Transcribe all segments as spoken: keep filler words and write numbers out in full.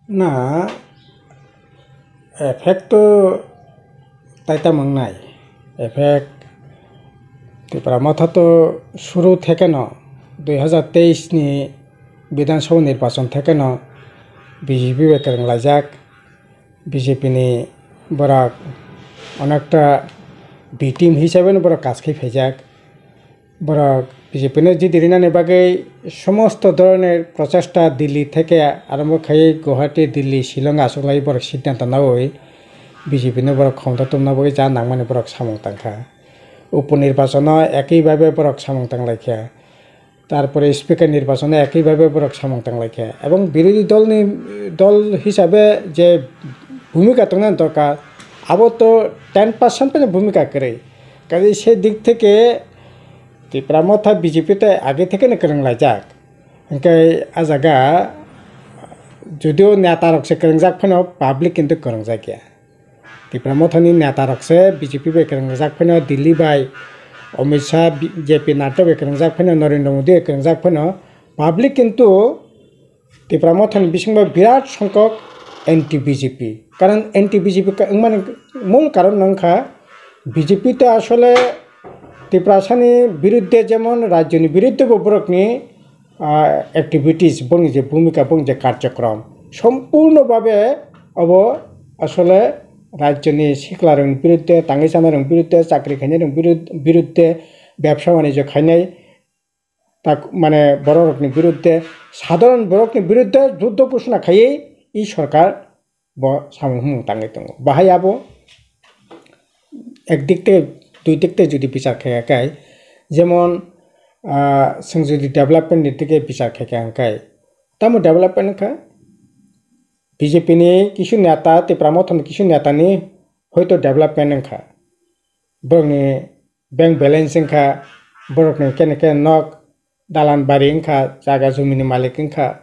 Na, effect to taitam wngnai. Effect Tipra Motha to suru thekeno dui hazar teis ni Bidhan Sabha nirbachon thekeno B J P bai kwrwng laijak. B J P ni borok onekta B team hisabe no borok kaj khai phaijak. Borok B J P no jidi rinani bagwi somosto dhoroner prochesta Delhi theke arombo khai Guwahati, Delhi, Shillong achuklai borok siddhanto naui B J P no borok khomota tubuna bagwi cha nangmani borok samung tangkha. Upo nirbachono ekibhabe borok samung tanglaikha. Tarpore speaker nirbachono ekibhabe borok samung tanglaikha. Ebong birodhi dolni, dol hisabe je bhumika tongnani dorkar, abo to ten percent phano bhumika kwrwi. Kaje se dik theke Tipra Motha B J P tei age thekeno kwrwng laijak. Hwnkhe a jaga judio neta rok se kwrwngjak phano public kintu kwrwngjak ya. Tipra Mothani neta rok se B J P bai kwrwngjak phano Delhi bai Amit Shah, B-, J P Nadda bai kwrwngjak phano Narendra Modi bai kwrwngjak phano public kintu Tipra Mothani bisingbo birat songkok anti B J P. Karon anti B J P ka-, wngmani mul karon no wngkha B J P to asole Tiprasani birudde jemon rajyoni birudde bo borokni, ah, activities, boni je bhumika, boni je karjokrom sompurno bhabe obo asole rajyoni siklarokni birudde, tangwi chanarokni birudde, chakri khainairokni birud-, birudde, bebsa banijyo khainai tak, mane, bororokni birudde, sadharon borokni birudde juddo ghosona khaiwi i sorkar bo samung humung tangwi tongo. Bahai abo ek dik tei dui dik tei jodi bichar khe khe, jemon, ah, chwng jodi development ni dige bichar khe khe hwnkhe, tamo development wngkha? B J P ni kisu neta, Tipra Mothani kisu neta ni hoito development wngkha. Borokni bank balance wngkha, borokni kene kene nok, dalan bari wngkha, jaga jumini malik wngkha.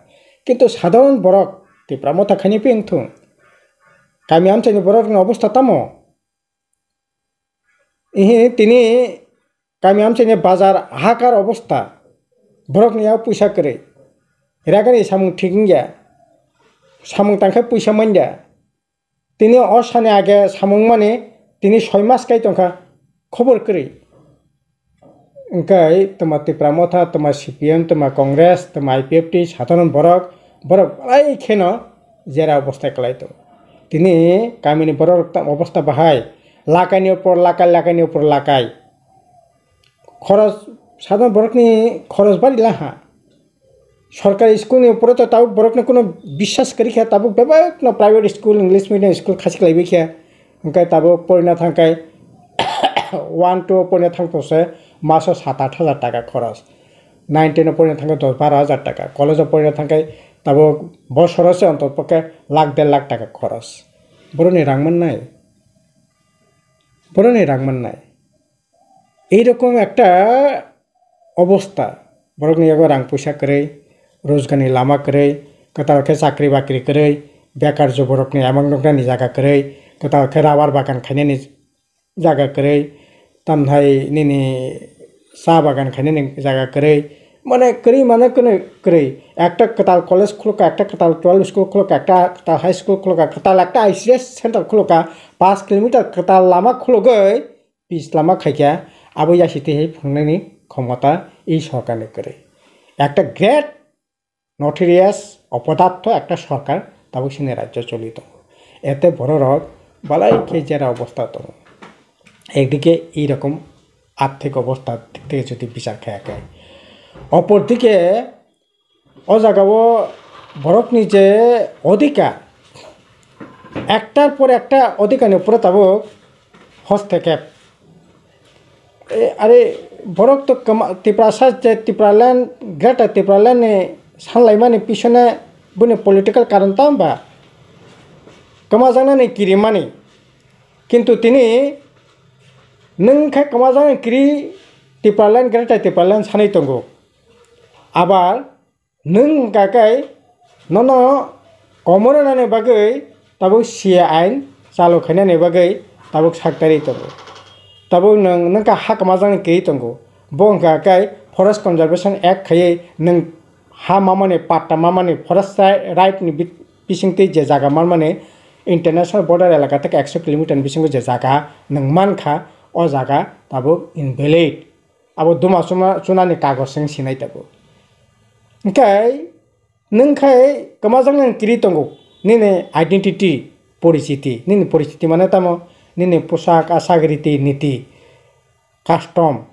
Kintu sadharon borok Tipra Motha khaini phi wngthung? Kami amchaini borokni obostha tamo? Ihi tini kami amchaini bazar hakar obostha. Borokni yak puisa kwrwi. Ragani samung thik wngya. Samung tangkhe puisa manya. Tini o sani age samung mani tini soi mas kai tongkha, khobor kwrwi. Hwnkhe toma Tipra Motha, toma C P M, toma Congress, toma I P F T, sadharon borok, borok belai kheno jera obosthai kwlai tongo. Tini kamini borok ta obostha bahai, lakaini upor lakai, lakaini upor lakai. Khoros, sadharon borokni khoros bari laha. Sorkari school ni upore to tabuk borokno kuno biswas kwrwi kha, tabuk bebakno private school, English medium school khasi khlaiwi kha. Hwnkhe tabuk porina thangkhe one two porina thangtose maso sat aat hajar taka khoros, nine ten o porina thangkhe dos baro hajar taka, college o porina thangkhe tabuk bosoro se ontotpokhe lakh der lakh taka khoros. Boroni rang mannai? Boroni rang mannai? Ei rokom ekta obostha, borokni yago rang puisa kwrwi, rojgarni lama kwrwi, kwtal khe chakri bakri kwrwi, bekar juborokni amang nuknani jaga kwrwi, kwtal khe rabar bagan khainani jaga kwrwi, tamhai nini cha bagan khainani jaga kwrwi, mane kwrwi mane kwrwi kwrwi. Ekta kwtal college khulukha, ekta kwtal twelve school khulukha, ekta kwtal high school khulukha, kwtal ekta I C S center khulukha, paanch kilometer kwtal lama khulugwi, pis lama khaikha, abo yasi twi hai phungnani khomota i sorkarni kwrwi. Ekta great notorious opodartho ekta sorkar tabuk chini rajyo choli tongo. Ete bororok balai khe jera obostha tongo. Ekdike ei rokom arthik obostha dik theke jodi bichar khaya khe. Opor dike o jaga o borokni je odhikar, ektar por ekta odhikarni upore tabuk hostokep. E, are borok to kwma-, Tiprasa je Tipraland, Greater Tipraland ni sanlaimani pisone bini political karon tamo ba? Kwmajaknani kirimani. Kintu tini nwng khe kwmajaknani kiri Tipraland, Greater Tipraland sanwi tongo. Abar nwng hwnkha khe nono komornani bagwi tabuk C A ain chalu khainani bagwi tabuk saktarwi tongo. Tabuk nwng, nwng kha ha kwmajaknani kwrwi tongo. Bo hwnkha khe Forest Conservation Act khaiwi nwng ha mamani, patta mamani, forest ri-, right ni bit-, bisingtwi je jaga manmani international border elaka theke ekso kilometer ni bisingo je jaga nwng mankha, o jaga tabuk invalid. Abo duma chuma chunani kagoj wng sinai tabuk. Hwnkhe nwng khai kwmajaknani kwrwi tongo nini identity, porichiti. Nini porichiti mane tamo? Nini pusak, asak, riti niti, custom.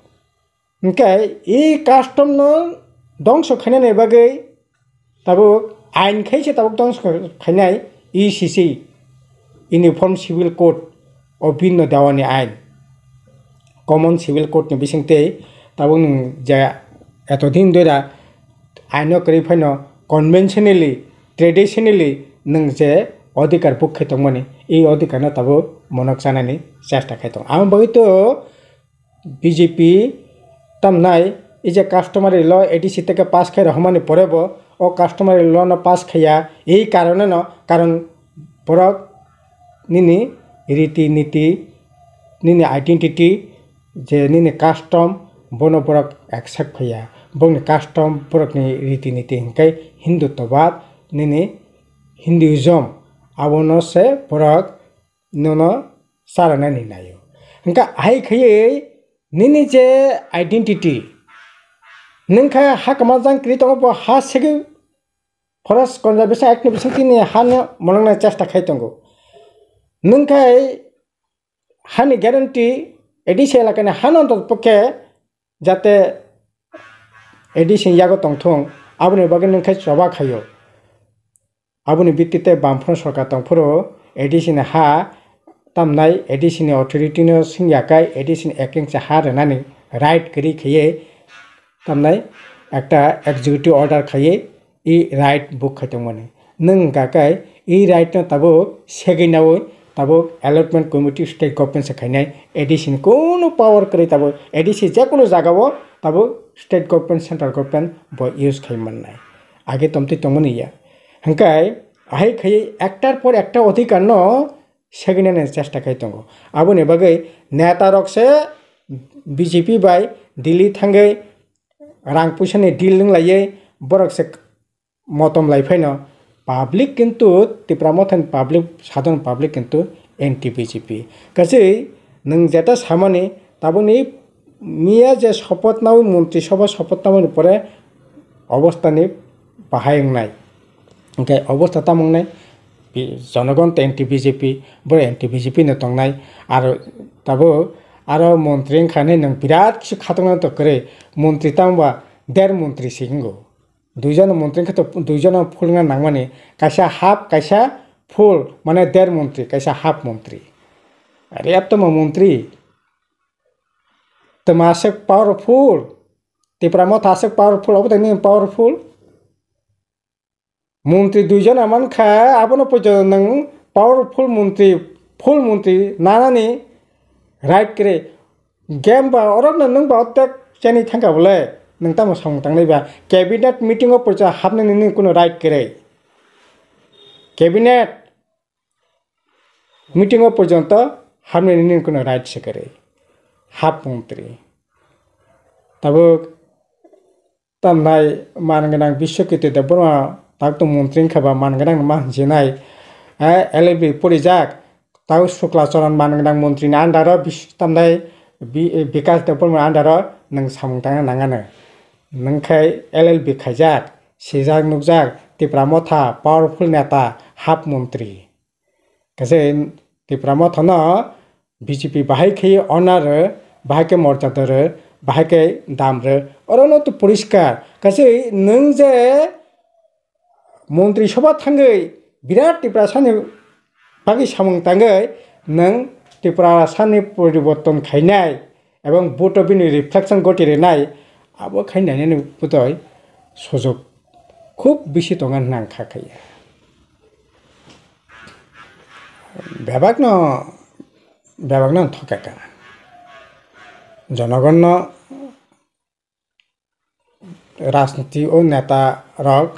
Hwnkhe e custom no dongso khainani bagwi tabuk ain khai se tabuk dongso khainai E C C, Uniform Civil Code o binno dewani ain, Common Civil Code ni bisingtwi tabuk nwng je etodin dora aino kwrwi phaino conventionally, traditionally nwng je odhikar buk khai tongmani, e odhikar no tabuk monok chanani chesta khai tongo. Amo bagwi to B J P tamnai, e je customary law A D C teke pass khai rohormani pore bo o customary law no pass khaiya, ei karone no, karon borok nini riti niti, nini identity, je nini custom, bono borok accept khaiya, bongni custom, borokni riti niti hwnkhe Hindutvabad, nini Hinduism, abono se borok nono charanani naio. Hwnkhe ahai khaiwi nini je identity, nwng khe ha kwmajang kwrwi tongo, bo ha segwi Forest Conservation Act ni bisingtwi nini ha no monoknai chesta khai tongo. Nwng khe hani guarantee A D C elakani hano totpokhe jate A D C ni yago tongthung, aboni bagwi nwng khe choba khaio. Aboni bitti tei bamphano sorkar tongphuru A D C ni ha tamnai, A D C ni authority no swngya kai A D C ni ekengsa ha rwnani right kwrwi khaiwi tamnai ekta executive order khaiwi e right book khai tongmani. Nwng hwnkha khe e right no tabuk segwi naui tabuk allotment committee state government se khainai, A D C ni kunu power kwrwi tabuk A D C jekunu jagao tabuk state government, central government bo use khai mannai. Age tomtwi tongmani ya. Hwnkhe ahai khaiwi ektar por ekta odhikar no segwinani chesta khai tongo. Aboni bagwi neta rok se B J P bai Delhi thangwi rang puisa ni deal wng laiwi borok se motom lai phaino public kintu Tipra Motha ni public, sadharon public kintu anti B J P. Kachi nwng jeta samani tabukni miya je sopoth naui montri sobha sopoth naui pore obostha ni bahai wngnai. Hwnkhe obostha tamo wngnai? Bi-, jonogon to anti B J P, bo anti B J P no tongnai. Aro tabuk aro montri wngkha hinwi nwng birat kisi khatungna to kwrwi. Montri tamo ba der montri si wngo. Duijon montri wngkha to duijon phulna nangmani. Kaisa half, kaisa full, mane der montri, kaisa half montri. Are tamo montri. Tamo aswk powerful. Tipra Motha aswk powerful, obo tei nini powerful. Montri duijon mankha, abono poito nwng powerful montri, full montri nanani right kwrwi. Game ba orokno nwng ba otek cheni thangkha bole, nwng tamo samung tangnai ba? Cabinet meeting o poito hapnani nini kuno right kwrwi. Cabinet meeting o porjonto hapnani nini kuno right se kwrwi. Hap montri. Tabuk tamnai man gwnang Biswakirti Debbarma, tak to montri wngkha ba man gwnang ma hinjinai. Eh, L L B porijak, tau Sukla Charan man gwnang montri ni under o bis-, tamnai Bi-, Bikas Debbarma under o nwng samung tangna nangano. Nwng khai L L B khaijak, sijak nukjak, Tipra Motha, powerful neta, hap montri. Kaise Tipra Motha no B J P bahai khe honor rw, bahai khe morjada rw, bahai khe dam rw, oro no to poriskar. Kaise nwng je montri sobha thangwi birat Tiprasa ni bagwi samung tangwi nwng Tiprasa ni poriborton khainai, ebong vote o bini reflection goti rwnai, abo khai nainani bwtwi sujok khub bisi tongo hwnna ang kha khaiya. Bebakno, bebakno thokeka. Jonogonno rajniti o neta rok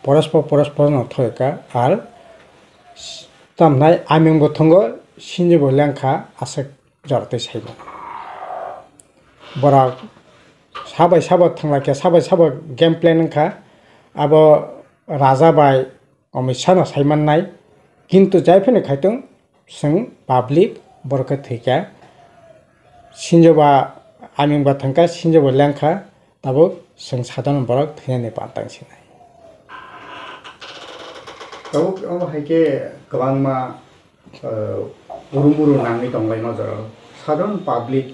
porospo porospo no thoi ka, ar tamnai aming bo thongo, sinjo bo lengkha, aswk jora tei saibo. Borok sabai sabo thangla khe, sabai sabo game plan wngkha, abo raja bai Amit Shah no sai mannai, kintu jai phano khaitong, chwng public borok khe thwikha, sinjoba aming ba thangkha, sinjoba lengkha, tabuk chwng sadharon borok thwinani pantang sinai. Tabuk omo hai khe kwbangma, eh, urumuru nangwi tonglaima jorao. Sadharon public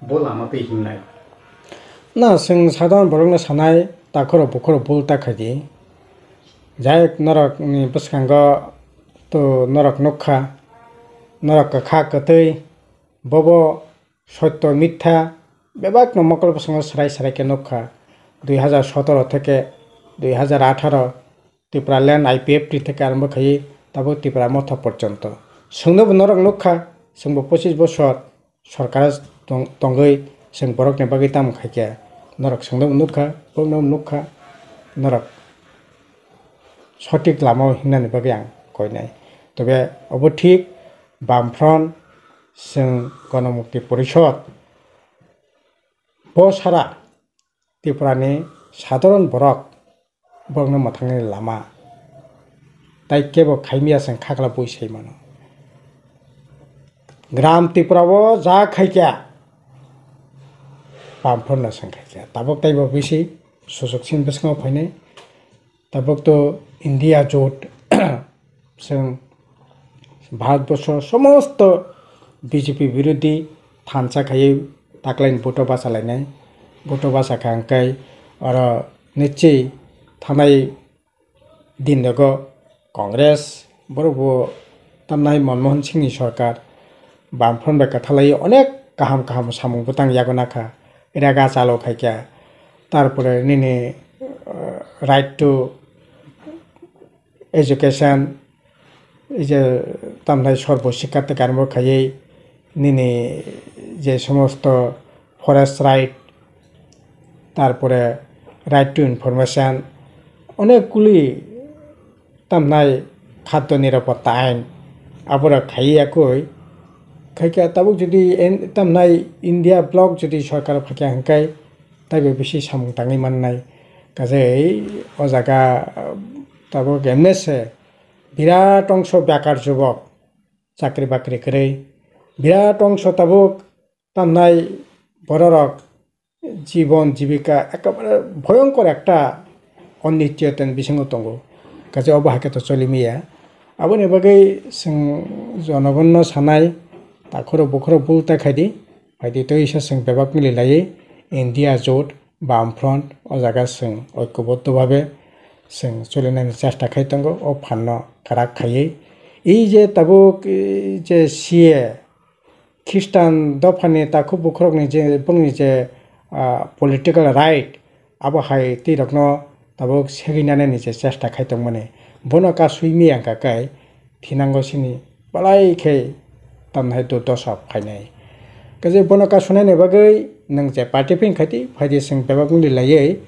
bo lama twi himnai. Na, chwng sadharon borokno sanai, takhorok bukhorok bul ta khaidi. Jai norokni bwskango to norok nukha, norok kwkha kwtwi, bobo sotto mitha bebakno mokol bwskango swrai swrai khe nukha. Dui hazar sotoro theke dui hazar atharo Tipraland I P F T theke arombo khaiwi tabuk Tipra Motha porjonto. Chwngnobo norok nukha, chwngbo pochis bosor sorkar tong-, tongwi chwng borokni bagwi tamo khaikha, norok chwngno nukha, borokno nukha, norok sothik lama o hingnani bagwi ang koinai. Tobe obo thik, Bamfront, chwng Ganamukti Porishod, bo sara Tripurani sadharon borok, borokno mwthangni lama tai kebo khaimiya chwng khakla bui sai mano. Gram Tripura o ja khaikha, Bamfront no chwng khaikha. Tabuk taibo bisi sujuk sini bwskango phainai. Tabuk to India jot chwng Bharatborsho somosto B J P birodhi thansa khaiwi taklaini vote o bachalainai. Vote o bachakha hwnkhe oro nichwi thanai din rogo Congress borok bo tamnai Manmohan Singh ni sorkar Bamfront bai kwthalai onek kaham kaham samung bwtang yago nakha, rega chalo khaikha, tarpore nini, eh, right to education, ei je tamnai sorbo sikha te karmo khaiwi nini je somosto forest right, tarpore right to information, onek kuli tamnai khaddo nirapotta ain, abora khaiwi yakui khaikha. Tabuk jodi en-, tamnai India bloc jodi sorkar phaikha hwnkhe taibo bisi samung tangwi mannai. Kajei o jaga, ah, tabuk emne se birat ongso bekar jubok, chakri bakri kwrwi, birat ongso tabuk tamnai bororok jibon jibika ekebare bhoyonkor ekta onichchiyotani bisingo tongo. Kaje obo hai khe to choli maya. Aboni bagwi chwng jonogonno sanai, takhorok bukhorok bul ta khaidi, phaidi tei isa chwng bebak mili laiwi India jot Bamfront o jaga chwng oikoboddo bhabe chwng cholinani chesta khai tongo o phanno kwrak khaiwi. Ei je tabuk, eh, je C A Khristan dophani takhuk bukhurokni je, bongni je, ah, political right, abo hai twi rokno tabuk segwi nanani je chesta khai tongmani. Bono kasui miya wngkha khe thinango sini balai khe tamnai durdosa phainai. Kaje bono kasunani bagwi nwng je party phin khaidi, phaidi chwng bebak wngwi laiwi,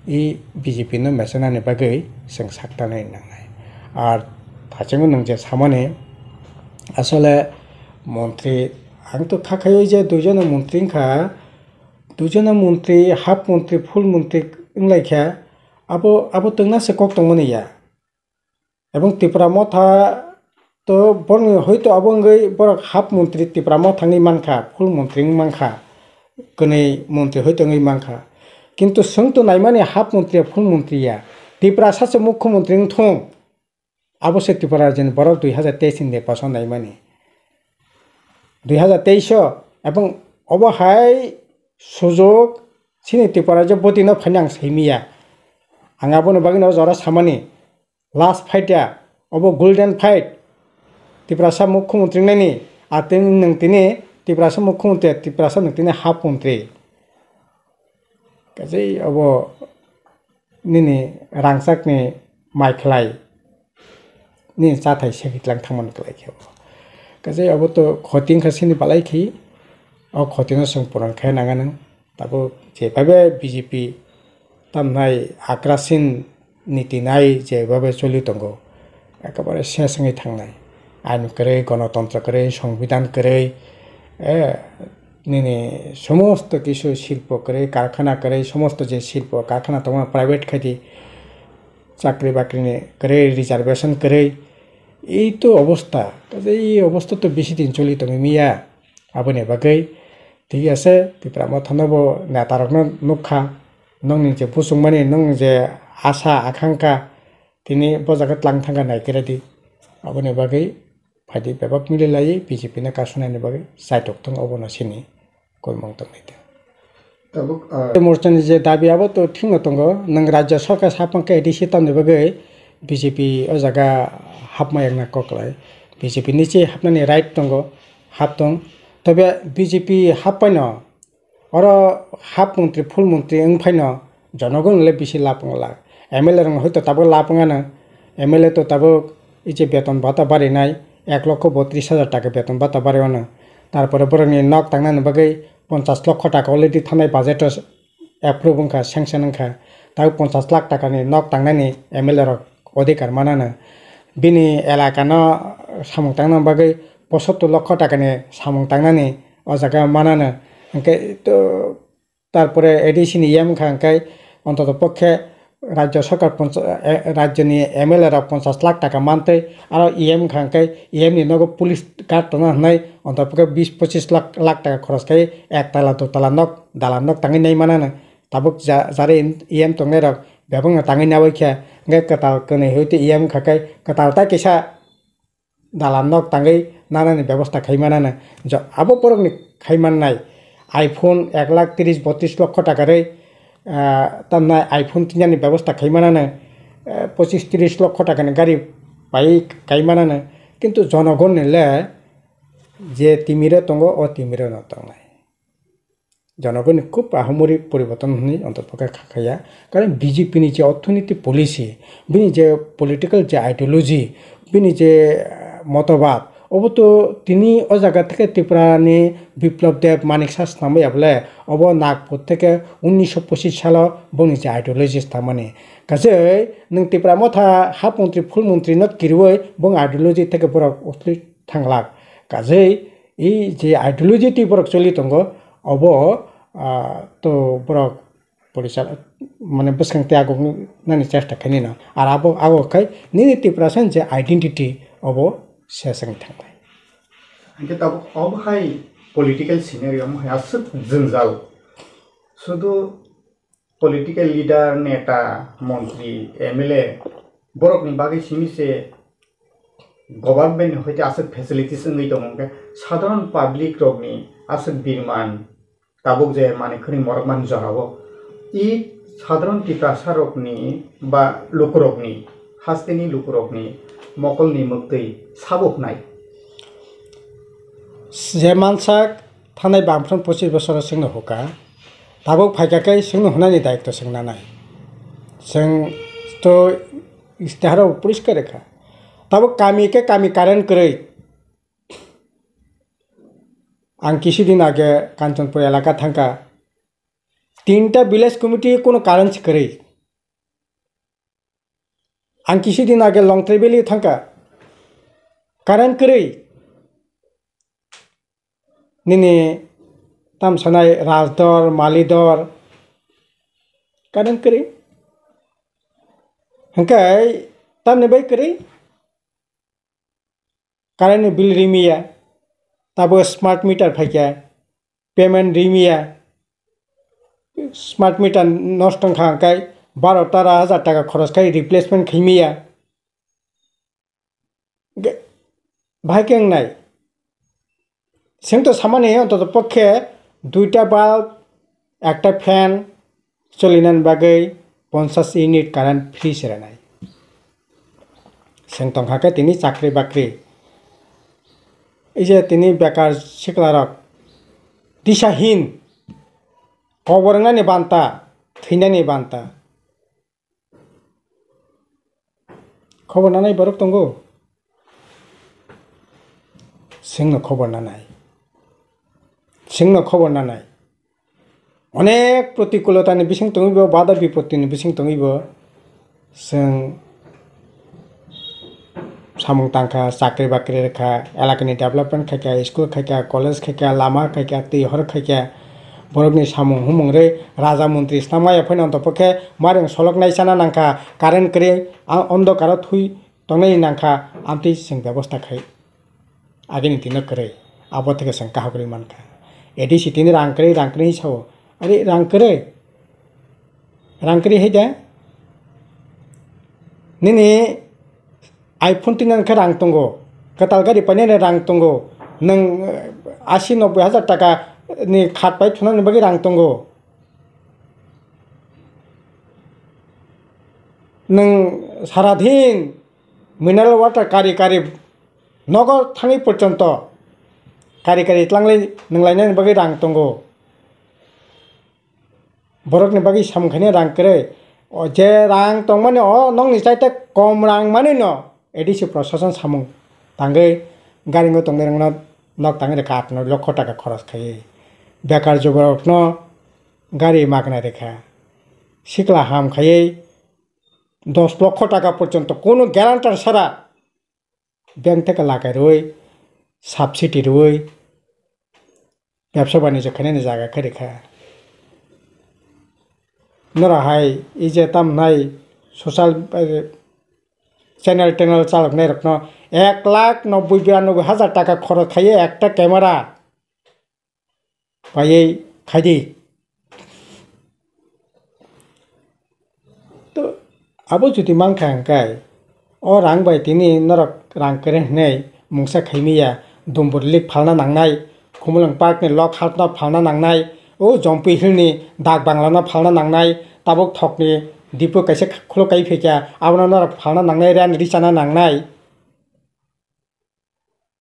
i B J P no mesenani bagwi chwng saktanai nangnai. Ar thachingo nwng je samani, asole montri, ang to kha khaiwi je duijono montri wngkha, duijono montri, half montri, full montri wnglaikha, abo, abo twngna se kok tongmani ya. Ebong Tipra Motha to borokni hoito abo wngwi borok half montri Tipra Motha wngwi mankha, full montri wngwi mankha, kwnwi montri hoito wngwi mankha. Kintu chwng to naimani half montri ya, full montri ya. Tiprasa se mukhyamantri wngthung. Abo se Tripura rajyoni borok dui hazar teis ni nirbason naimani. Dui hazar teis o, ebong obo hai sujok chini Tripura rajyo bwtwi no phaina ang saimiya. Ang aboni bagwi no jora samani. Last fight ya, obo golden fight. Tiprasa mukhyamantri nani, atwng nwng tini Tiprasa mukhyamantri, Tiprasa nwng tini half montri. Kaje obo nini rangchakni mai khlai, nini chathai segwi tlang thangmani kwlai khe obo. Kaje obo to khoti wngkha sini balai khi, o khotino chwng puran khe nang anw. Tabuk je bhabe B J P tamnai akrasin niti nai je bhabe choli tongo, ekebare ses wngwi thangnai. Ain kwrwi, gonotontro kwrwi, songbidan kwrwi, eh, nini somosto kisu silpo kwrwi, karkhana kwrwi, somosto je silpo karkhana tongo private khaidi, chakri bakri ni kwrwi, reservation kwrwi. Ei to obostha, kaisa ei obostha to bisi din choli tongwi miya. Aboni bagwi thik ase, Tipra Motha no bo neta rok no nukha, nokni je buchung mani, nokni je asa akangkha, tini bo jaga tlang thangkha nai khe rw di. Aboni bagwi phaidi bebak mili laiwi B J P no kasunani bagwi chaitok thung, obono sini koimung tongwi tong. Tabuk, ah, Morchani je dabi abo to thikno tongo, nwng rajya sarkar saphang khe A D C tamni bagwi B J P o jaga hapma yakna kok lai. B J P ni se hapnani right tongo, hap tong. Tobe B J P happaino oro half montri, full montri wng phaino jonogon le bisi lapung lak. M L A rok hoito tabuk lapung ano. M L A to tabuk iche beton bata barinai ek lokho botris hajar taka beton bata bari ono. Tarpore borokni nok tangnani bagwi ponchas lokho taka already thanai budget o approve wngkha, sanction wngkha. Tabuk ponchas lakh takani nok tangnani M L A rok odhikar manano. Bini elakano samung tangna bagwi posottor lokho takani samung tangnani o jaga manano. Hwnkhe to tarpore A D C ni E M wngkha hwnkhe ontoto pokhe rajya sarkar poncha-, eh, rajyoni M L A rok ponchas lakh taka mantwi, aro E M wngkha hwnkhe E M ni nogo police guard tongna hwnwi ontoto pokhe bis pochis lakh, lakh taka khoros khai ek tala, do tala nok, dalan nok tangwi nai manano. Tabuk ja-, jare E M tongnai rok bebakno tangwi nawi khe, hwnkhe kwtal kwnwi hwite E M wngkha khe kwtal tai kisa dalan nok tangwi nanani bebosta khai manano. Jo-, abo borokni khai mannai iPhone ek lakh tris botris lokho taka rwi, ah, tamnai iPhone tinjani bebosta khai manano, eh, pochis tris lokho takani gari bai kai manano. Kintu jonogonni le je timiro tongo, o timiro no tongnai. Jonogoni khub ahumori poriborton hwnwi ontoto khe kha khaya. Karon B J P ni je orthonoiti policy, bini je political je ideology, bini je, ah, motobad, obo to tini o jaga theke Tripura ni Biplab Deb, Manik Saha swnamwi abole obo Nagpur theke unnisho pochis salo boni je ideology swnamani. Kajei nwng Tripura Motha half montri, full montri no kiriwi bong ideology theke borok utli thanglak. Kajei, i je ideology twi borok choli tongo, obo, ah, to borok porisa-, mane bwskang tei aguk nani chesta khainai no. Ar abo, abo khai nini Tiprasa ni je identity obo sesang thanglai. Hingke tabuk obo hai political scenario omo hai aswk jwngjal. Sudu political leader, neta, montri, M L A, borokni bagwi simi se government ni hoite aswk facilities wngwi tongo, hwnkhe sadharan public rokni aswk birman tabuk je manwi khwnwi morok man jorao i sadharan Tiprasa rokni ba lukurokni, hasteni lukurokni mokolni mwktwi sabo hwnai. Je mansak thanai bamphron pochis bosoro chwngno huka, tabuk phaikha khe chwngno hunani daitw chwng nanai. Chwng to istiharo poriskar rwkha. Tabuk kami khe kami current kwrwi. Ang kisi din age Kanchanpur elaka thangkha. Tinta village committee kono current kwrwi. Ang kisi din age Longtrai Valley thangkha. Current kwrwi. Nini tamsanai Rajdor, Malidor. Current kwrwi. Hingke tamni bai kwrwi. Current ni bill rimiya, tabo smart meter phaikha, payment rimiya, smart meter nosto wngkha hwnkhe baro tara hajar taka khoros khai replacement khaimiya. Ge-, bahai khe wngnai. Chwng to samani ontoto pokhe duita bulb, ekta fan, cholinani bagwi ponchas unit current free se rwnai. Chwng tongkha khe tini chakri bakri. Ei je tini bekar siklarok disahin, kobor wngnani banta, thwinani banta. Khobor nanai borok tongo? Chwngno khobor nanai. Chwngno khobor nanai. Onek protikulotani bising tongwi bo, bada bipottini bising tongwi bo. Chwng samung tangkha, chakri bakri rwkha, elakani development khaikha, school khaikha, college khaikha, lama khaikha, twi hor khaikha. Borokni samung humung rwi raja montri snam ya phano, ontopokhe mairung solok nai chana nangkha, current kwrwi a-, ondokaro thwi tongnai nangkha, amtwi chwng bebosta khai. Agini dino kwrwi, abo theke chwng kaham kwrwi mankha. A D C tini rang kwrwi, rang kwrwi sao. Ari rang kwrwi? Rang kwrwi hai de? Nini iPhone tinani khe rang tongo, kwtal gari painani rang tongo, nwng, eh, asi noboi hajar taka ni khat pai thunani bagwi rang tongo. Nwng saradin mineral water kari kari nogo thangwi porjonto kari kari tlanglai nwnglainani bagwi rang tongo. Borokni bagwi samung khainai rang kwrwi. O je rang tongmani o nokni chaita kom rang manwino A D C prosason samung tangwi garingo tongnairokno nok tangwi rwkha aat noi lokho taka khoros khaiwi. Bekar juborokno gari magna rwkha. Sikla ham khaiwi dos lokho taka porjonto kunu guarantor sara bank theke lakai rwui, subsidy rwui, bebsa banijyo khainani jaga khe rikha. Norok hai, i je tamnai social, eh, channel tenel chaloknai rokno ek lakh noboi biranoboi hajar taka khorok khaiwi ekta camera paiwi khaidi. To, abo jodi mankha hwnkhe, o rang bai tini norok rang kwrwi hwnwi mungsa khaimaya, Dumbur Lake phalna nangnai, Khumulwng Park ni lok half no phalna nangnai, o Jompi Hill ni dak bangla no phalna nangnai, tabuk thok ni depot kaisa khuluk kai phaikha, abono norok phalna nangnai, rent richana nangnai.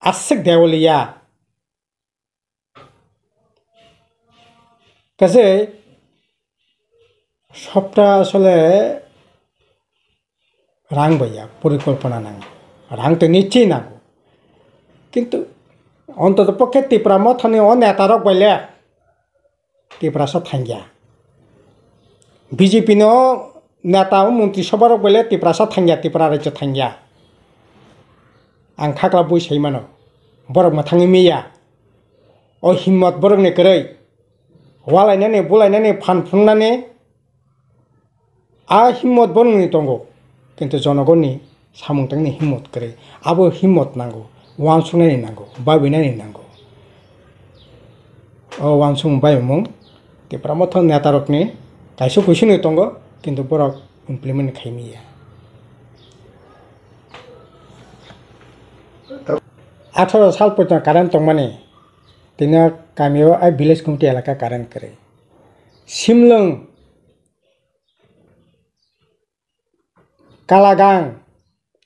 Aswk dewaliya. Kaje sopta asole rang bai ya, porikolpona nango. Rang to nichchoi nango. Kintu ontoto pokhe Tipra Mothani o netarok bai le Tiprasa thangya. B J P no neta o montri sobha rok bai le Tiprasa thangya, Tipra rajyo thangya. Ang khakla bui sai mano. Borok mwthangwi miya. O himmot borokni kwrwi. Walainani, bulainani, phan phungnani a himmot borokni tongo. Kintu jonogonni samung tangni himmot kwrwi. Abo himmot nango. Uansuknani nango. Babinani nango. O uansukmung baibumung Tipra Motha netarokni kaisa kuisungni tongo, kintu borok implement khaimaya. Atharo sal porjonto current tongmani, tini o kamio ai village committee elaka current kwrwi. Simlwng, Kalagang,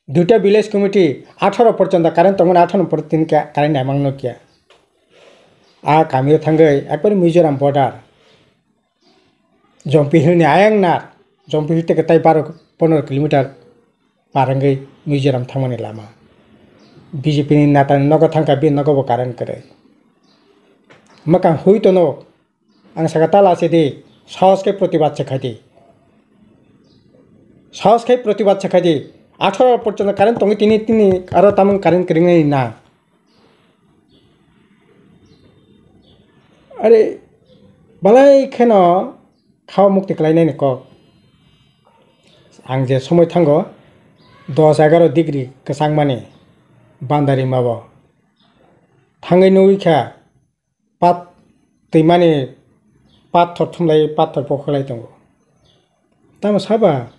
duita village committee, atharo porjonto current tongmani, atharo porjonto tini khe current naimang nukya. A kamio thangwi ekbari Mizoram border. Jompi Hill ni ayang nar, Jompi Hill teke tai baro pondro kilometer par wngwi Mizoram thangmani lama. B J P ni neta ni nogo thangkha, bini nogo bo current kwrwi. Mwkang hui tono, ang saka tala se di, sahos khe protibad se khai di. Sahos khe protibad se khai di. Atharo porjonto current tongwi tini, tini aro tamung current kwrwngni na. Are, balai kheno khao mukti kwlainani kok. Ang je somoi thango, dos egaro degree kwchangmani bandari mabo. Thangwi nugwi kha, pat twimani pathor thumlai, pathor pokholai tongo. Tamo saba?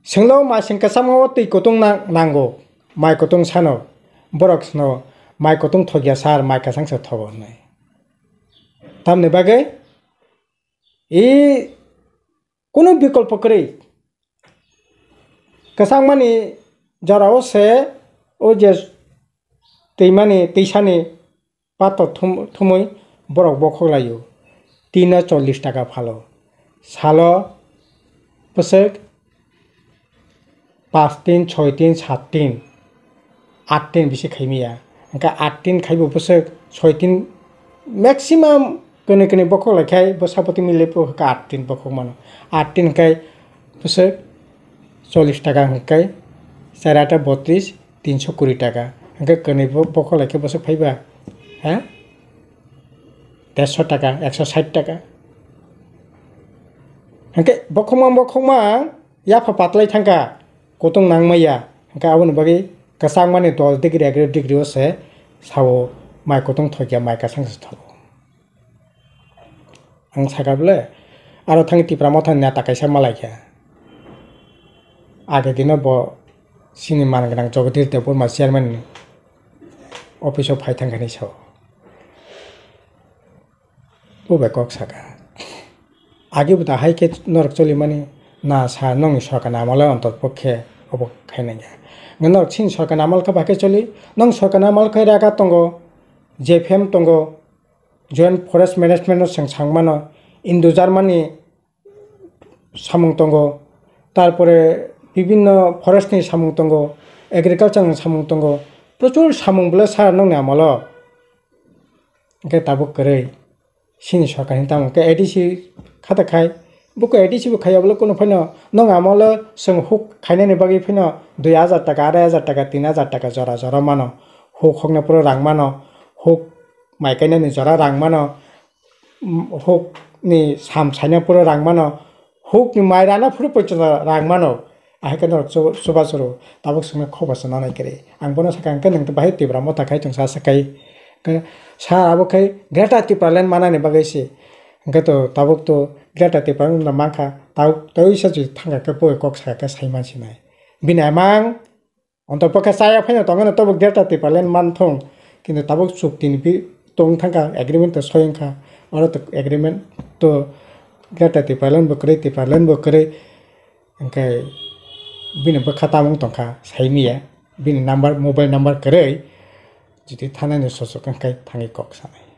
Senglo masing kwchangma o twi kutung nang-, nango, mai kutung sano. Borok sano, mai kutung thokya sir, mai kwchang se thogo hwnwi. Tamni bagwi, i kunu bikolpo kwrwi. Kwchangmani jorao se o je twimani, twisani pato thum-, thumwi borok bokhok laio. Tino chollish taka phalo. Salo bwswk paanch tin, choi tin, saat tin, aat tin bisi khaimaya. Hwnkhe aat tin khaibo bwswk choi tin maximum kwnwi kwnwi bokhok laikhai bwsapoti mile bo hwnkhe aat tin bokhok mano. Aat tin hwnkhe bwswk chollish taka hwnkhe char aata botris, tinso kuri taka. Hwnkhe kwnwi bo-, bokhok laikhe bwswk phaiba? Ha? Dersho taka, ekso sait taka. Hwnkhe bokhokma bokhokma yapha patlai thangkha, kutung nangmaya. Hwnkhe aboni bagwi kwchangmani dos degree, egaro degree o se sao mai kutung thokya, mai kwchang se thogo. Ang sakha bole, aro thangwi Tipra Mothani neta kaisa malaikha. Age dino bo chini man gwnang Jagadish Debbarma chairman ni office o phai thangkha hinwi sao. Bo bai kok sakha. Age bo da hai khe norok cholimani na sa nongni sorkar ni amolo ontor pokhe obo khainai ya. Norok chini sorkar ni amol khe bai khe choli, nong sorkar ni amol khe raga tongo, J F M tongo, Joint Forest Management no chwng sang mano, Indo Germany samung tongo, tarpore bibinno forest ni samung tongo, agriculture ni samung tongo, prochur samung bole sir nongni amolo. Hwnkhe tabuk kwrwi chini sorkar ni tamo khe A D C khata khai, buko A D C bo khaiya bole kunu phano nong amolo chwng huk khainani bagwi phano dui hajar taka, arai hajar taka, tin hajar taka jora jora mano, huk hokna phuru rang mano, huk mai kainani jora rang mano, huk ni sam saina phuru rang mano, huk ni mai rana phuru porjonto rang mano. Ahai khe norok chu-, chubachu rw, tabuk swngna kok bwsa nanai kwrwi. Ang bono sakha, hwnkhe nwng to bahai Tipra Motha khai chwng sa sakai. Hwnkhe sa abo khai Greater Tipraland manani bagwi se. Hwnkhe to tabuk to Greater Tipraland wngna mankha, tabuk tei sa jwi thangkha khe bo kok sakha khe sai mansinai. Bini amang Ontor pokhe chaya phano tongmano tobo Greater Tipraland manthung, kintu tabuk chukti ni bi tong thangkha, agreement to soi wngkha, oro to agreement to Greater Tipraland bo kwrwi, Tipraland bo kwrwi, hwnkhe bini bwkha tamung tongkha saimiya, bini number, mobile number kwrwi, jiti thanani sochok wngkhe thangwi kok sanai.